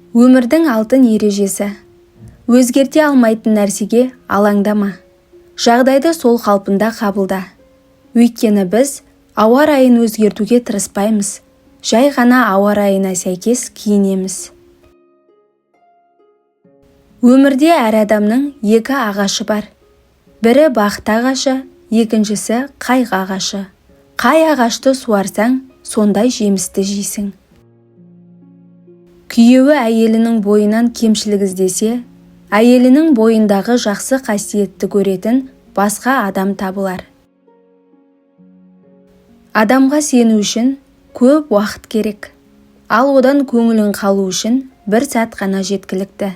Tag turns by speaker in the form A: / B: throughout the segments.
A: Өмірдің алтын ережесі: өзгерте алмайтын нәрсеге алаңдама, жағдайды сол қалпында қабылда. Өйткені біз ауа райын өзгертуге тырыспаймыз, жай ғана ауа райына сәйкес киінеміз. Өмірде әр адамның екі ағашы бар: бірі бақыт ағашы, екіншісі қайғы ағашы. Қай ағашты суарсаң, сондай жемісті жейсің. Күйеуі әйелінің бойынан кемшілік іздесе, әйелінің бойындағы жақсы қасиетті көретін басқа адам табылар. Адамға сену үшін көп уақыт керек, ал одан көңілің қалу үшін бір сәт қана жеткілікті.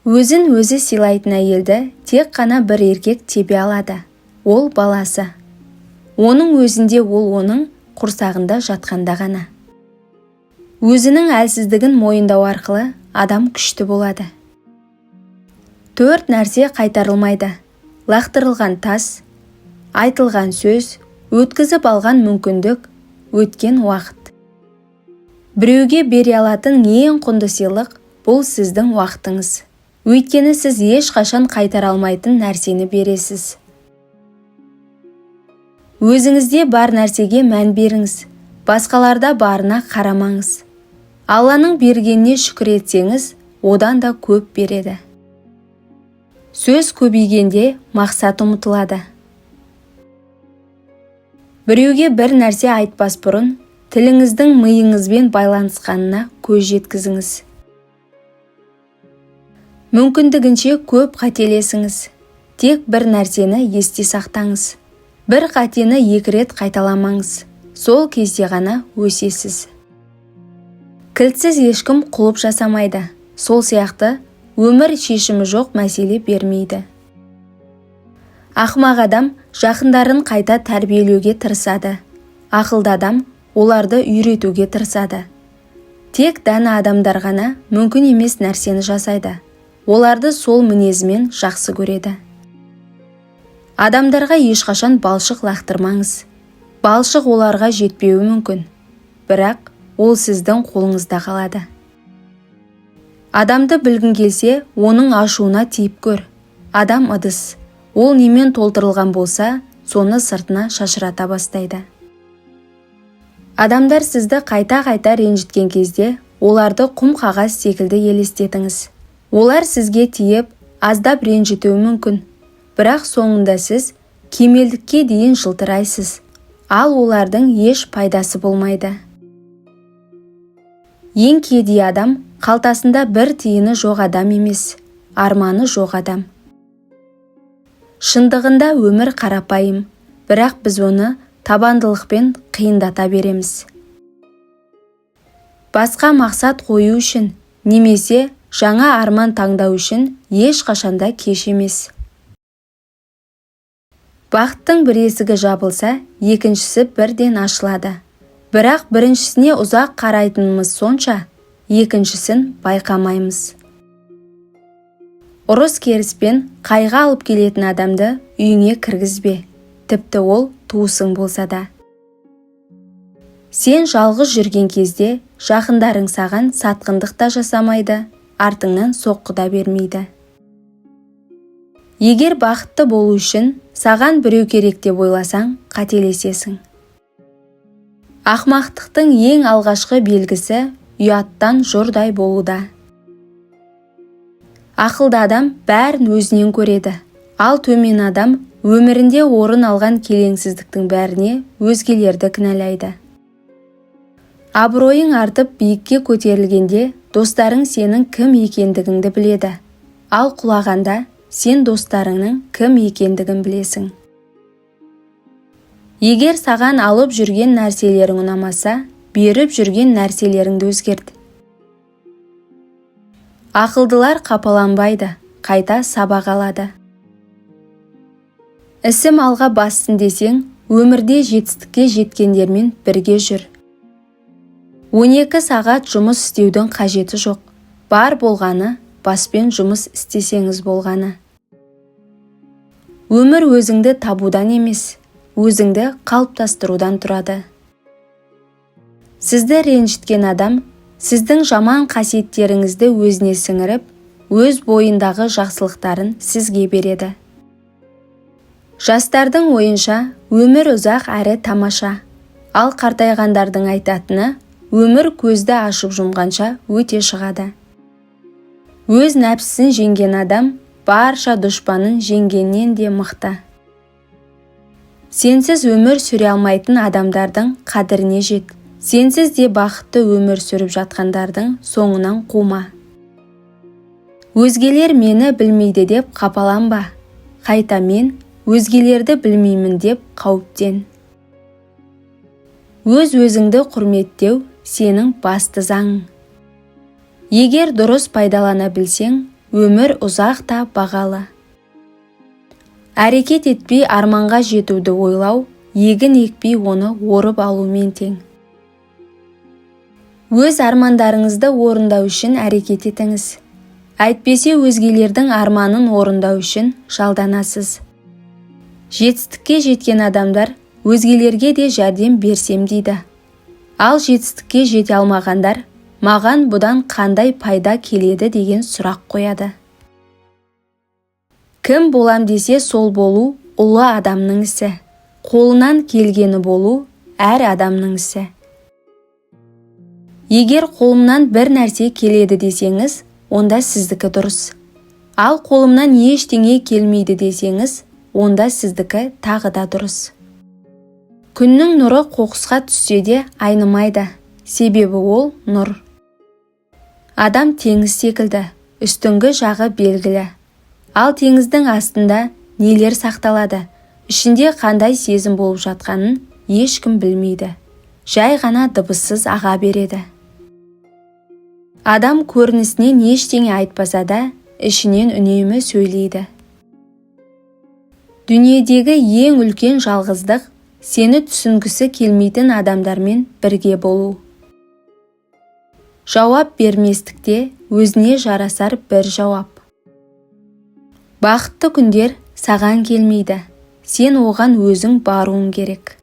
A: Өзін өзі сыйлайтын әйелді тек қана бір еркек тебе алады, ол баласы. Оның өзінде ол оның құрсағында жатқанда ғана. Өзінің әлсіздігін мойындау арқылы адам күшті болады. Төрт нәрсе қайтарылмайды: лақтырылған тас, айтылған сөз, өткізіп алған мүмкіндік, өткен уақыт. Біреуге бере алатын ең құнды сыйлық – бұл сіздің уақытыңыз, өйткені сіз ешқашан қайтара алмайтын нәрсені бересіз. Өзіңізде бар нәрсеге мән беріңіз, басқаларда барына қарамаңыз. Алланың бергеніне шүкір етсеңіз, одан да көп береді. Сөз көбейгенде мақсат ұмытылады. Біреуге бір нәрсе айтпас бұрын тіліңіздің миыңызбен байланысқанына көз жеткізіңіз. Мүмкіндігінше көп қателесіңіз, тек бір нәрсені есте сақтаңыз: бір қатені екі рет қайталамаңыз, сол кезде ғана өсесіз. Кілтсіз ешкім құлып жасамайды, сол сияқты өмір шешімі жоқ мәселе бермейді. Ақымақ адам жақындарын қайта тәрбиелеуге тырысады, ақылды адам оларды үйретуге тырысады. Тек дана адамдар ғана мүмкін емес нәрсені жасайды, оларды сол мінезімен жақсы көреді. Адамдарға ешқашан балшық лақтырмаңыз. Балшық оларға жетпеуі мүмкін, бірақ ол сіздің қолыңызда қалады. Адамды білгің келсе, оның ашуына тиіп көр. Адам ыдыс, ол немен толтырылған болса, соны сыртына шашырата бастайды. Адамдар сізді қайта-қайта ренжіткен кезде, оларды құм қағаз секілді елестетіңіз. Олар сізге тиіп, аздап ренжітуі мүмкін, бірақ соңында сіз кемелдікке дейін жылтырайсыз, ал олардың еш пайдасы болмайды. Ең кедей адам қалтасында бір тиыны жоқ адам емес, арманы жоқ адам. Шындығында өмір қарапайым, бірақ біз оны табандылықпен қиындата береміз. Басқа мақсат қою үшін немесе жаңа арман таңдау үшін ешқашанда кеш емес. Бақыттың бір есігі жабылса, екіншісі бірден ашылады, бірақ біріншісіне ұзақ қарайтынымыз сонша, екіншісін байқамаймыз. Ұрыс-керіспен қайғы алып келетін адамды үйіңе кіргізбе, тіпті ол туысың болса да. Сен жалғыз жүрген кезде жақындарың саған сатқындық та жасамайды, артыңнан соққы да бермейді. Егер бақытты болу үшін саған біреу керек деп ойласаң, қателесесің. Ақмақтықтың ең алғашқы белгісі ұяттан жұрдай болуда. Ақылды адам бәрін өзінен көреді, ал төмен адам өмірінде орын алған келеңсіздіктің бәріне өзгелерді кінәлайды. Абыройың артып, биікке көтерілгенде достарың сенің кім екендігіңді біледі, ал құлағанда сен достарыңның кім екендігін білесің. Егер саған алып жүрген нәрселерің ұнамаса, беріп жүрген нәрселеріңді өзгерт. Ақылдылар қапаланбайды, қайта сабақ алады. Ісім алға бассын десең, өмірде жетістікке жеткендермен бірге жүр. 12 сағат жұмыс істеудің қажеті жоқ, бар болғаны баспен жұмыс істесеңіз болғаны. Өмір өзіңді табудан емес, өзіңді қалыптастырудан тұрады. Сізді ренжіткен адам Сіздің жаман қасиеттеріңізді өзіне сіңіріп, өз бойындағы жақсылықтарын сізге береді. Жастардың ойынша, өмір ұзақ әрі тамаша. Ал қартайғандардың айтатыны, өмір көзді ашып жұмғанша өте шығады. Өз нәпсісін жеңген адам барша дұшпанын жеңгеннен де мықты. Сенсіз өмір сүре алмайтын адамдардың қадіріне жет. Сенсіз де бақытты өмір сүріп жатқандардың соңынан қума. Өзгелер мені білмейді деп қапаланба. Қайта мен өзгелерді білмеймін деп қауіптен. Өз-өзіңді құрметтеу сенің басты заңың. Егер дұрыс пайдалана білсең, өмір ұзақ та бағалы. Әрекет етпей арманға жетуді ойлау, егін екпей оны орып алумен тең. Өз армандарыңызды орындау үшін әрекет етіңіз. Әйтпесе өзгелердің арманын орындау үшін жалданасыз. Жетістікке жеткен адамдар өзгелерге де жәрдем берсем дейді. Ал жетістікке жете алмағандар маған бұдан қандай пайда келеді деген сұрақ қояды. Кім болам десе сол болу ұлы адамның ісі. Қолынан келгені болу әр адамның ісі. Егер қолымнан бір нәрсе келеді десеңіз, онда сіздікі дұрыс. Ал қолымнан ештеңе келмейді десеңіз, онда сіздікі тағы да дұрыс. Күннің нұры қоқысқа түссе де айнымайды, себебі ол нұр. Адам теңіз секілді, үстіңгі жағы белгілі. Ал теңіздің астында нелер сақталады, ішінде қандай сезім болып жатқанын ешкім білмейді. Жай ғана дыбыссыз аға береді. Адам көрінісінен ештеңе айтпаса да, ішінен үнемі сөйлейді. Дүниедегі ең үлкен жалғыздық сені түсінгісі келмейтін адамдармен бірге болу. Жауап берместікте өзіне жарасар бір жауап. Бақытты күндер саған келмейді, сен оған өзің баруың керек.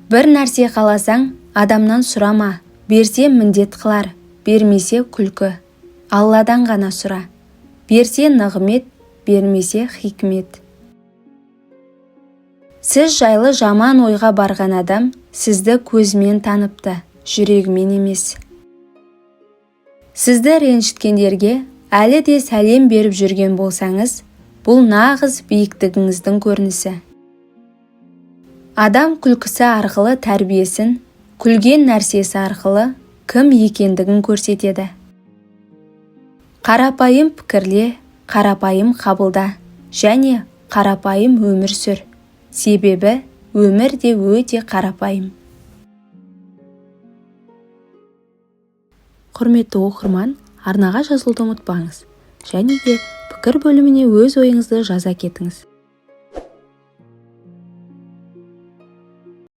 A: Бір нәрсе қаласаң, адамнан сұрама, берсе міндет қылар, бермесе күлкі. Алладан ғана сұра. Берсе нығмет, бермесе хикмет. Сіз жайлы жаман ойға барған адам сізді көзімен таныпты, жүрегімен емес. Сізді ренжіткендерге әлі де сәлем беріп жүрген болсаңыз, бұл нағыз биіктігіңіздің көрінісі. Адам күлкісі арқылы тәрбиесін, күлген нәрсесі арқылы кім екендігін көрсетеді. Қарапайым пікірле, қарапайым қабылда және қарапайым өмір сүр. Себебі өмір де өте қарапайым.
B: Құрметті оқырман, арнаға жазылуды ұмытпаңыз. Және де пікір бөліміне өз ойыңызды жаза кетіңіз.